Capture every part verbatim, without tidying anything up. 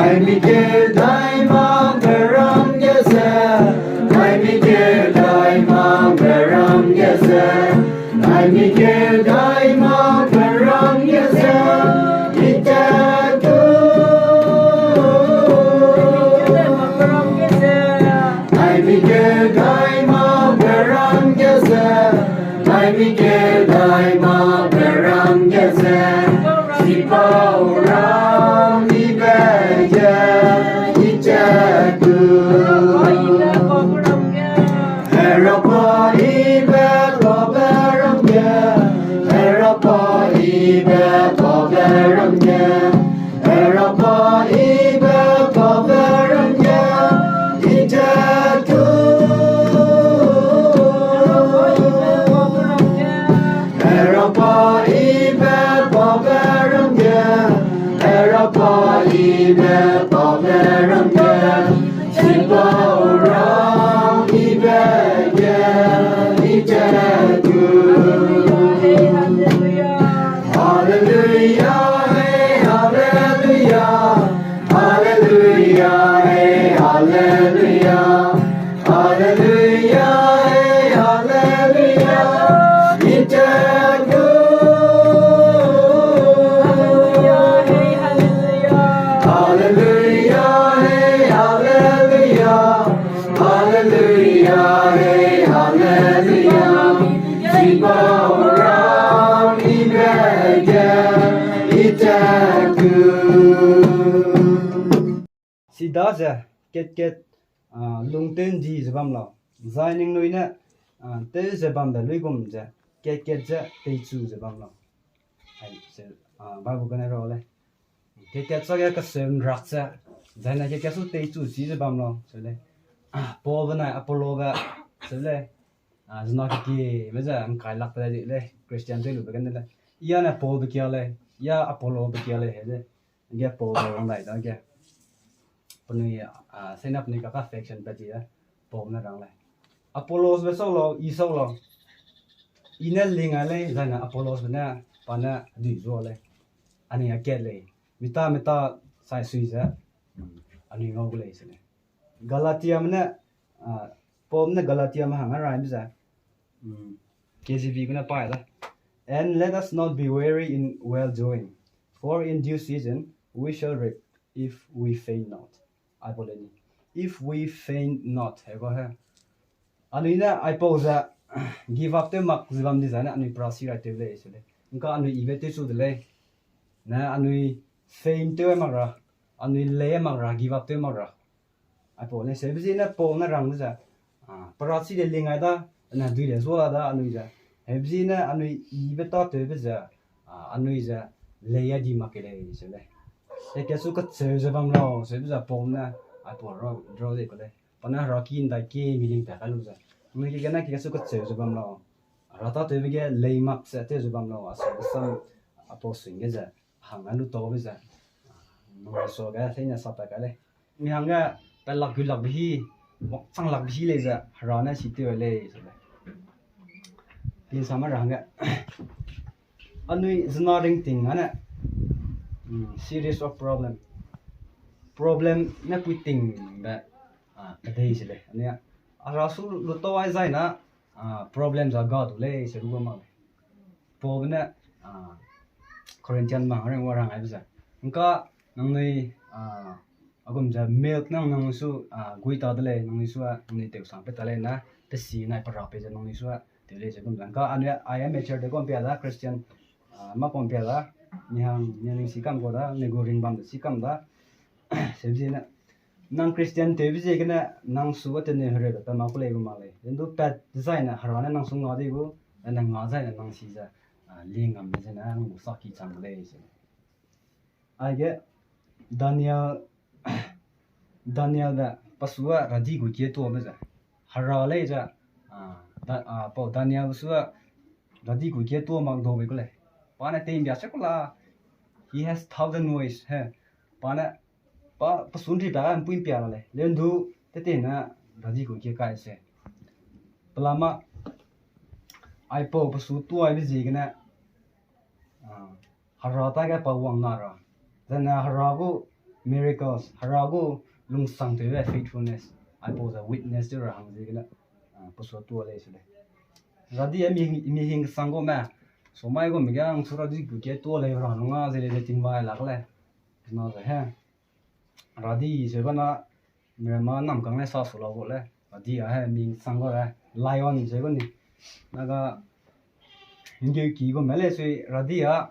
Ai mi keu dai mak beram ge ze, ai mi keu dai mak beram ge ze, ai mi keu dai mak beram ge ze, i tat tu. Ai mi keu dai mak beram ge ze, ai mi keu dai mak beram ge ze, chipau ram i be ge i tat tu. Hera pa i be pa beram ge, Hera pa i be pa beram ge, Hera pa i be pa beram ge, i tat tu. Hera pa i be pa beram ge, Hera pa i be pa beram ge, chipau ram i be ge i tat tu. Hallelujah, hey, hallelujah. Hallelujah, hey, hallelujah. Hallelujah, hey, hallelujah. I tat tu. Hallelujah, hey, hallelujah. Hallelujah, hey, hallelujah. Chipau ram i be ge i tat tu. Sida ze, kat-kat, ah, lungtew ndi ze bam lau. Zai ningnui ne, ah, tew ze bambe luigum ze, kat-kat ze teichu ze bam lau. Ai, se, ah, Bible gene ra lei. Kat-kat sage kaseu nrak ze, zai ne kat-kat su teichu chi ze bam lau, se lei. Ah, Paulbe nai Apollobe, se lei. Ah, zena kekieme ze ngkai lak de lei, Christian tew lube gene lei. Ia ne Paulbe kia lei, ia Apollobe kia lei, he ze. Ge Paulbe rang dai dage. Penui, ah, sena penui kaka faction pat ti de, Paulbe ne rang lei. Apollosbe sau lau, i sau lau. I ne ling a lei, zai ne Apollosbe ne, pa ne dui zua lei. Anui a kat lei. Mita, mita, sai sui ze. Anui ngau gu lei se lei. Galatiame ne, ah, Paulbe ne Galatiame hang a raime ze. Mm, K J V gene pa da. And let us not be weary in well doing, for in due season we shall reap if we faint not. Ai Paul ni. If we faint not, he ga he. Anui ne aipau ze give up tew mak ze bam di zai ne anui prasi rai tew lei se lei. Ngka anui ibe tewchu de lei. Ne anui faint tew mak ra, anui lei mak ra, give up tew mak ra. Aipau ne, hebe ziene Paul ne rang ze, ah, prasi de ling ai da, ne dui le zua da anui ze. Hebe ziene anui ibe tâtewbe ze, ah, anui ze lei a di mak ke lei se lei. Kat-kat su kacheu ze bam lau, sebe ze Paul ne, aipau ra, ra de ku lei. Pa ne heraki ndai ki mi ling pa kai lu ze. Anui ki gene kat-kat su kacheu ze bam lau. Hera tâtewbe ge lei mak ze tew ze bam lau, a sa sam, aipau sui ge ze. Hangge lu taube ze, nang suage seine sa pat kai lei. Mi hangge pat lak gu lakbe hi, makchang lakbe hi lei ze, Hera ne si tew lei se lei. Pinsame ra hangge. Anui zena ringting ane, mm, series of problem. Problem ne pui tingbe, ah, kedei se lei. Anui a, Hera su lu tau ai zai na, ah, problem za ga du lei se lu mak lei. Paulbe ne, ah, Corinthian ma rang wa rang aibe ze. Ngka nangnui, ah, agum ze milk nang nang su, ah, gui ta de lei, nangnui su, ah, nangnui tew sang pe ta lei na, pe si nai pe ra pe ze nangnui su, ah, tew lei ze gum ze. Ngka anui, I am mature de gum pia da, Christian, ah, ma pom pia da, ni hang, ni hang si kam gu da, ni gu ring bam de si kam da, se ziene, Nang Christian tewbe ziegene nang su ga tene hereu pe mak ku lei gu mak lei. Zendu pat zaine Hera ne nang su nga di gu, ne nga zaine nang si ze, a, lie ngam de zene nang gu saki chang lei ze. Aige Daniel, Daniel de pa su a radi gu kie tuabe ze. Hera lei ze, a, Da-, a, pau Daniel su a radi gu kie tua mak dau bei ku lei. Pa ne tei mbia se ku la, he has thousand ways, he. Pa ne, pa, pa su nri pa mpui mpia la lei. Lendu, te te na radi gu kie kai se. Pelama, aipau pa su tuaibe ziegene, a, Hera ta ge pa wang na ra. Zene Hera gu miracles, Hera gu lungsangtewbe faithfulness, aipau ze witness tew ra hang ziegene, a, pa su tua lei se lei. Radi a mi, mi hing sang gu me, so mai gu mi ge ang su radi gu kie tua lei ra nung a ze lei ze tingbai lak lei. Na ze he. Radi ze bana, Miramme namkang le sa su lau gu le, radi a he mi sang gu le, lion ze gu ni. Naga, nggeuki gu me le sui radi a,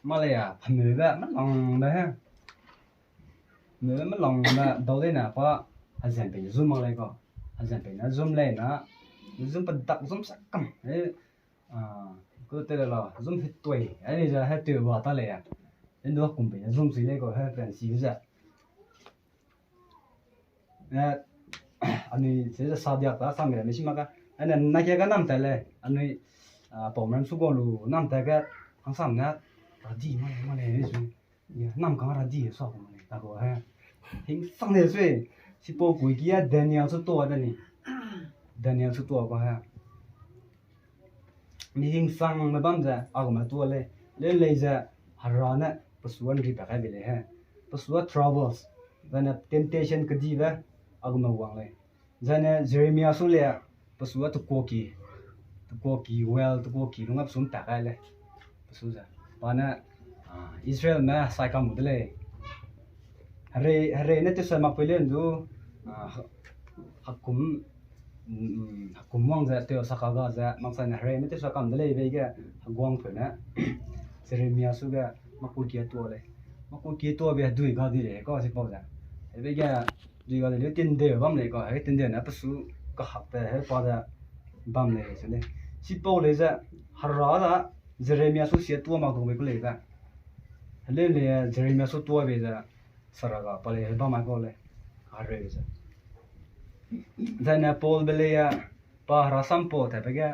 ma lei a, phameube, melangbe he. Meube melangbe dau dei na pa, azan pei ne zum mak lei kau. Azan pei ne zum lei na, zum pedak zum sa kam, e, a, ku te le la, zum hetui, e, ni ze hetui wa ta lei a. Endo kum pei ne zum sui lei kau, he friend si ze. Eh, anui se sa diak ta, sam ge, mi si mak ka. Ane, na kia ga nam ta le, anui, a, pau mram su gu lu, nam ta ge, hangsam ne, radi ma, ma le, ni su. Ya, namkang radi, sa ku ma le, ta ku he. Hing sang ne sui, sipau kui kia Daniel su tua da ni. Daniel su tua ku he. Mi hing sangme bam ze, a gu me tua lei. Leu lei ze, Hera ne, pa su a nri pa kai be lei he. Pa su a troubles, zane temptation kedibe, a gu me wang lei. Zane Jeremia su lei, pa su a tukuaki, tukuaki well, tukuaki lung a pa su mpa kai lei. Pa su ze. Pa ne, a, Israelme saikam mu de lei. Herei, herei ne tewsai mak pei leu ndu, a, ha-, hakum, mm, hakum wang ze tew saka ga ze, makchai ne herei ne tewsai kam de lei bei ge, heguang peu ne, Jeremia su ge, makuki tua lei. Makuki tua be hedui ga di lei, kau sipau ze. Ebe ge, dui ga di lei, tindeu bam lei kau, he tindeu ne pa su kahak te, he pa ze, bam lei se lei. Sipau lei ze, Hera da, Jeremia su sia tua mak du bei ku lei be. Heleu lei, Jeremia su tua bei ze, saraga pa lei, he bam mai kau lei. Hereu ze. Zaine Paul be lei a, pa Hera sampau ta be ge,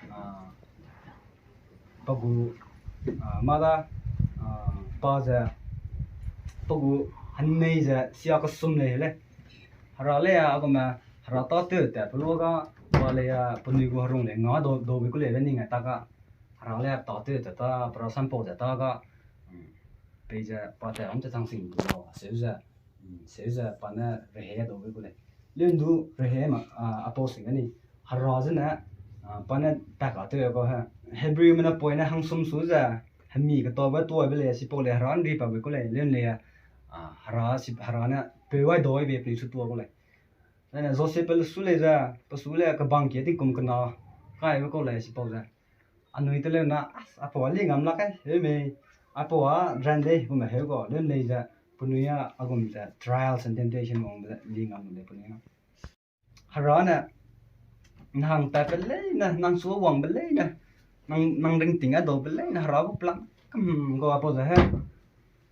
a, pa gu, a, ma da, a, pa ze, pa gu hannei ze sia kesum lei le. Hera lei a, a gu me, Hera tâtew ta pe lu ga, pa lei a, penui gu herung lei nga dau, dau bei ku lei be ning a ta ga. Hera lei a tâtew ta ta, pa Hera sampau ze ta ga, mm, pei ze pa ta hang te chang sing du lau, seu ze, mm, seu ze pa ne rehe dau bei ku lei. Leu ndu rehe ma, a, apau sing a ni. Hera zene, a, pa ne ta ka tew kau he. Hebrewme ne poi ne hangsum su ze, hemi ketaube tuaibe lei, sipau lei Hera nri pa bei ku lei, leu lei, a, Hera si, Hera ne peu wai dau be penui su tua ku lei. Zane Josepbe su lei ze, pa su lei kebang kie tingkum kena, kaibe kau lei sipau ze. Anui te leu na, a, apau a li ngam lak e, heu mei, apau a ran dei, gu me heu kau, leu lei ze, penui a, a gum ze, trials and temptation wang ze, li ngam lu lei penui a. Hera ne, nang tat pe leine, nang su wangbe leine, nang, nang ringting a daube leine, Hera gu plan, kam gu apau ze he.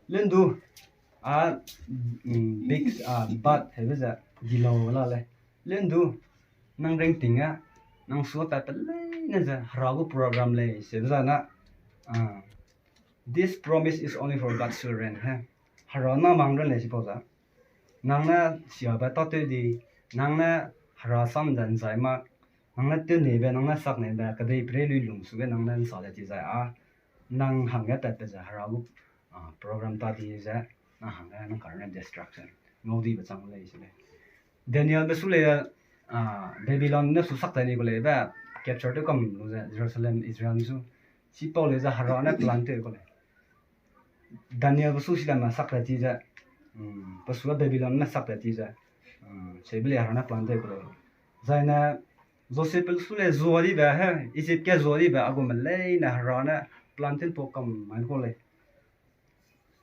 Leu ndu, a, mm, big, a, but, heube ze, di lau la lei. Leu ndu, nang ringting a, nang su tat pe leine ze, Hera gu program lei, seube za na, a, this promise is only for God's children, he. Hera na mang ran lei sipau za. Nang ne siabe tâtew di, nang ne Hera sam ze nzai mak, nang ne tewneibe, nang ne sakneibe, kedei perei lui lung su ge nang ne nsa de chi zai a, nang hangge tatbe ze Hera gu, a, program ta di ze, nang hangge nang karne destruction ngau dibe chang lei se lei. Danielbe su lei, a, Babylon ne su sak tai ni gu lei be, capture tew kam lu ze Jerusalem, Israel su. Sipau lei ze Hera ne plan tew ku lei. Danielbe su silame sak tat ti ze, mm, pe su a Babylonme sak tat ti ze, mm, seube lei Hera ne plan tew ku lei. Zaine Josepbe su lei zua dibe he, Egypt ge zua dibe a gume leine Hera ne plan tewpau kam mai ku lei.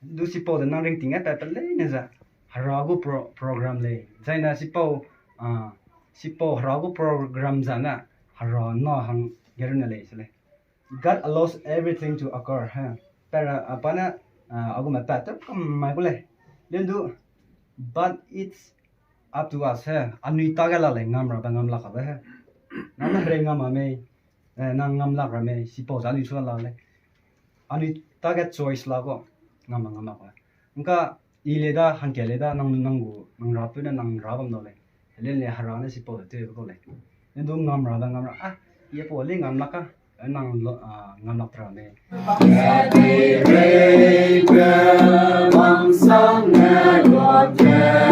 Du sipau ze nang ringting a tat pe leine ze, Hera gu pro-, program lei. Zaine sipau, ah, sipau Hera gu program zane Hera na hang gerune lei se lei. God allows everything to occur, he. Pera, a, pa ne, a, agume pat te kam mai gu lei. Lendu, but it's up to us, he. Anui tage la lei, ngam rabe ngam lak rabe, he. Nang ne herei ngam a mei, eh, nang ngam lak ra mei, sipau ze anui chu la lei. Anui tage choice la gu, ngam a ngam lak rabe. Ngka, i le da, hangke le da, nang, nang gu, nang rapeu ne nang ra bam dau lei. Helen le Hera ne sipau ze tew kau lei. Lendu ngam rabe ngam ra, ah, i pau le ngam lak a, nang lo, ah, ngam lak ra mei. Bam sang ne God ge